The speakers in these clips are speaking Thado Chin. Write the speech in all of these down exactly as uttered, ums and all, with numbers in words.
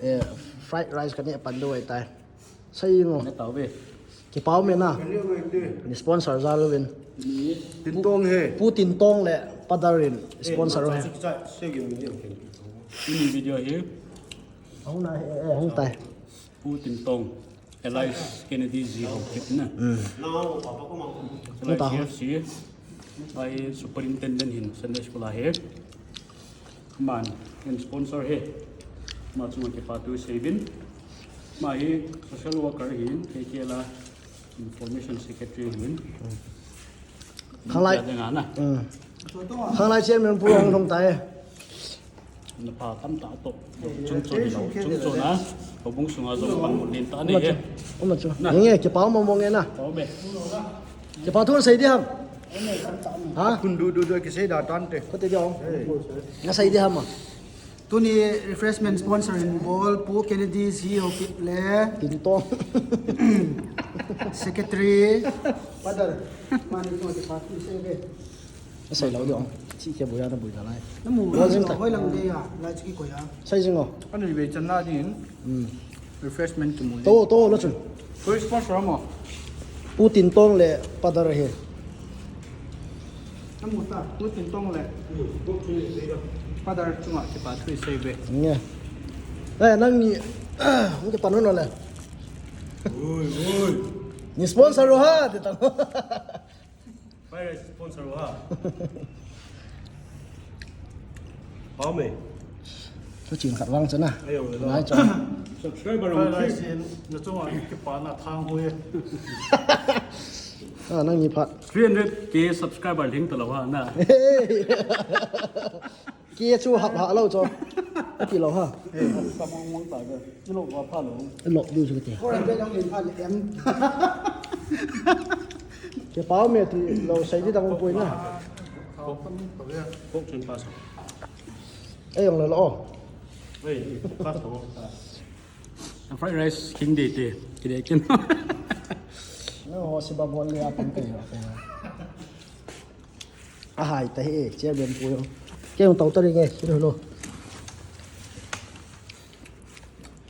Eh, fried rice kaneh pan diu ahitai. Sei ingo. Kana tao ve. Kipa um e na. Ni sponsor jal uvin. Ni Tintong he. Pu Tintong le Pa Dar in sponsor u ahi. Tuni video hi. Hung na he, eh, hung tai. Pu Tintong, alias Kennedy Zi Haokip na. Hmm. Hung ta. Alias C F C, by superintendent hin Sunday school ahi. Aman, in sponsor hi. Ama chunga kipa thu seiyuvin. Ama hi social worker hin, K K L a information secretary hin. Khanglai. Kya ding ana? Hmm. Khanglai chairman pu hung hung tai. Na pa tam ta to. Chung chon lo, chung chon a. Houbung sunga jong pan mun len ta ni he. Uma chu. Na. Nge, kipa um mo nge na. Kipa thu sei di ham. Ha? Khun du du du kisei da tan te. Ko te jong. Nga sei di ham. Tuni refreshment sponsor in bol Pu Kennedy Zi Haokip le Tintong. Secretary. Pa Dar. Mani ko te pa tu sei ve. Asei lou diu. Chi ke buya na buya lai. Na mu. Lo jing ta. Hoi lang de ya. Lai chi ko ya. Sai jing o. Ani ve chan na din. Hmm. Refreshment ki mu. To, to, lo chun. First sponsor mo. Pu Tintong le Pa Dar he. Na mu ta. Pu Tintong le Pa Dar chunga kipa thu sei ve. Nge. Eh, nang ni, nang kipa no le. Oi, oi. Ni sponsor u ha, te tang. Fried rice sponsor u ha. Pau me. Chu chin khat vang chana. Ayo, lo. Ngai cha. Subscriber fried rice in na chunga kipa na thang hui. Ah, nang ni phat. Three hundred K subscriber ling ta lo ha na. Ki chu hap ha lo cho. Ati lo ha. Samang mang ta ve. Lo wa pha lo. Lo du chu te. Ko ran be dang lin pha le em. Kipa um e ti lo sei di dang poi na. Ko chen pa so. Ei, jong le lo. Ei, pa so. Fried rice king de te. Ki de kin. No, si ba bol le a pang te. Ahai ta hi, chairman pu jong. Kei jong tau ta ring e, si lo.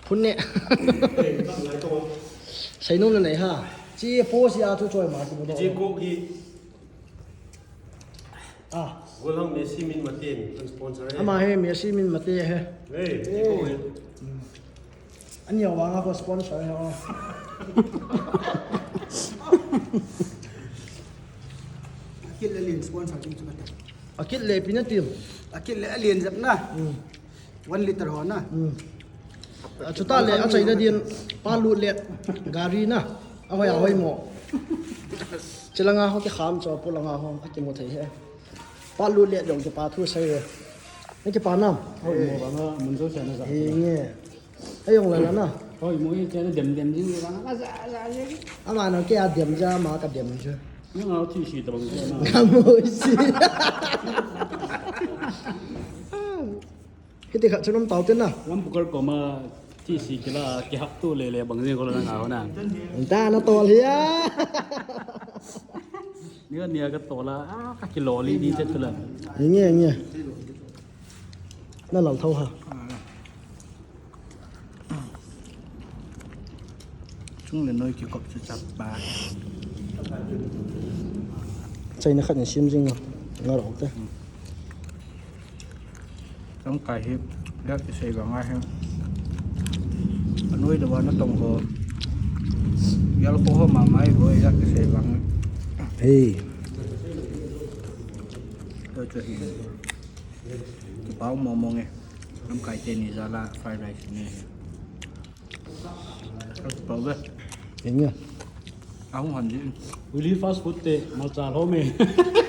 Phun ne. Seinom na nei ha. Chi po si a thu choi ma si mo. Chi ko ki. Ah. Golang Messi min mate ni, sponsor e. Ama he Messi min mate he. Hey, chi ko e. Ani awang a ko sponsor he o. Akit le lin sponsor ding chu kata. Akit le pi na ti. Akit le alin jep na. Hmm. One liter ho na. Hmm. Achuta le achaina din pa lut le gari na. Ahoi ahoi mo. Chilanga ho kikham cho polanga ho akimu thei he. Pa lut le jong kipa thu sei e. Ni kipa nam. Hoi mo ba na mun jo sa na sa. He nge. Ei jong la la na. Hoi mo i chena dem dem jing la na sa sa jing. Ama no ke a dem ja ma ka dem ja. Ni ngau thi si tabang na. Ngam mo si. Hiti khat chu nom tau te na. Lam pukar ko ma thi si kila kihap tu le le bang jing ko la ngau na. Ta na tol hia. Ni ka nia ka tol a, ah, ka kilo li di chet la. Nge, nge. Na lal thau ha. Chung le noi kikop chu chap pa. Chaina khat ni sim jing na. Nga rau te. Lamkai hi, yak kisei vang a hi. Anoi le vana tong ho. Yal ko ho mama hi ho yak kisei vang. Hey. To chu hi. Kipau mo mo nge. Lamkai teni jal a fried rice ni. Kipau ve. Eng ya. Ahung han ji. Uli fast food te malcha lo me.